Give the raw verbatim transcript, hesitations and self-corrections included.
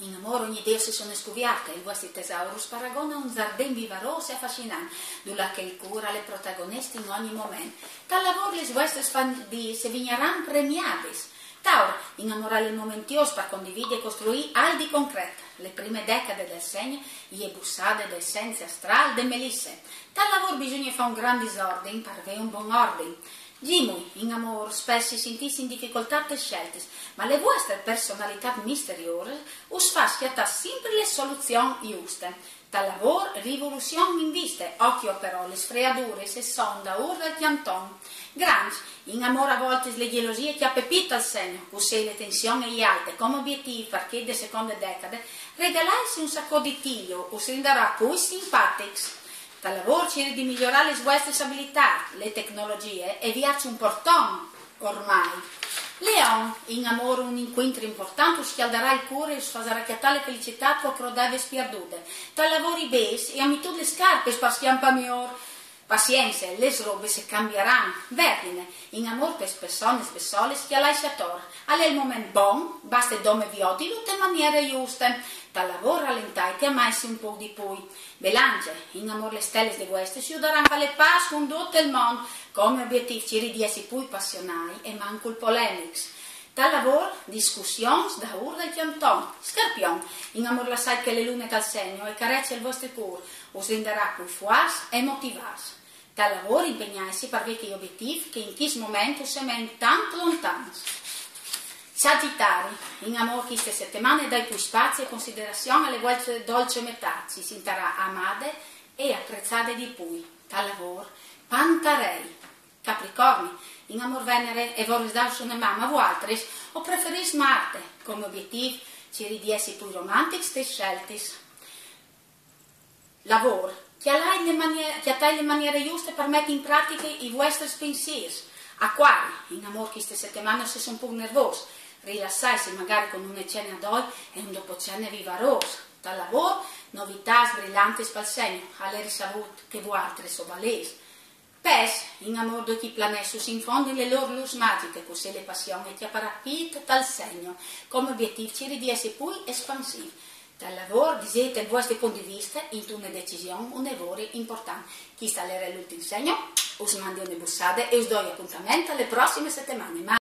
In amôr ogni dì o sês une scuvierte, il vuestri tesaur us paragone a un zardin vivarôs e afassinant, dulà che il cûr al è protagonist in ogni moment. Tal lavôr lis vuestris fadiis e vignaran premiadis. Taur, in amôr al è il moment just par condividi e costruî alc di concret. Le prime decade dal Segn e je bussade da essenze astâr de melisse. Tal lavôr bisugne fâ un grant disordin par vê un bon ordin. Zimui, in amôr spès si sintîs in dificoltât tes sceltis, ma le vuestre personalitât misteriose us fâs cjatâ simpri le soluzion juste. Tal lavôr, rivoluzion in viste, ocjo però, lis freaduris a son daûr dal cjanton. Granç, in amôr a voltis le gjelosie e cjape pît tal Segn, cussì le tension e je alte. Come obietîf par chê de seconde decade, regalaitsi un sacot di tilo, us rindarà plui simpatics. Tal lavôr cirît di migliorâ lis vuestris abilitâts, le tecnologie e viaç un porton ormai. Leon, in amôr un incuintri important us scjaldarà il cûr e us fasarà cjatâ le felicitât che o crodevis pierdude. Tal lavôr, i bêçs, e à metût lis scarpis par scjampâ miôr. Pazience, lis robis e cambiaran. Vergjine, in amôr tes personis bessolis cjalaitsi ator. Al è il moment bon, baste dome viodilu te maniere juste. Tal lavôr ralentait e amaitsi un pôc di plui. Belance, in amôr lis stelis de vuestris us judaran a fâ le pâs cun dut il mont. Come obietîf cirît di jessi plui passionâi e mancul polemics. Tal lavôr, discussions daûr dal cjanton. Scarpion, in amôr lassait che le lune tal Segn e carece il vuestri cûr, us rindarà plui fuarts e motivâts. Tal lavôr, impegnaitsi par vê chei obietîfs che in chest moment us semein tant lontans. Sagjitari, in amôr cheste setemane dait plui spazi e considerazion a le vuestre dolce metât, si sintarà amade e apreçade di plui. Tal lavôr, Pantarei. Capricorni, in amôr Venere e voris dâus une man, ma vualtris o preferîs Marte. Come obietîf, cirît di jessi plui romantics tes sceltis. Lavôr, cjalait le manie-, cjatait le maniere juste par meti in pratiche i vuestris pinsîrs. Acuari, in amôr cheste setemane o sês un pôc nervôs. Rilassaitsi magari cun une cene a doi e un dopocene vivarôs. Tal lavôr, novitâts brilantis pal Segn, al è risavût che vualtris o valês. Pes, in amôr ducj i planets us infondin le lôr lûs magjiche, cussì le passion e cjaparà pît tal Segn. Come obietîf cirît di jessi plui espansîf. Tal lavôr, disêt il vuestri pont di viste intune decision une vore important. Chest al jere l'ultin Segn, us mandi une bussade e us doi apontament a le prossime setemane.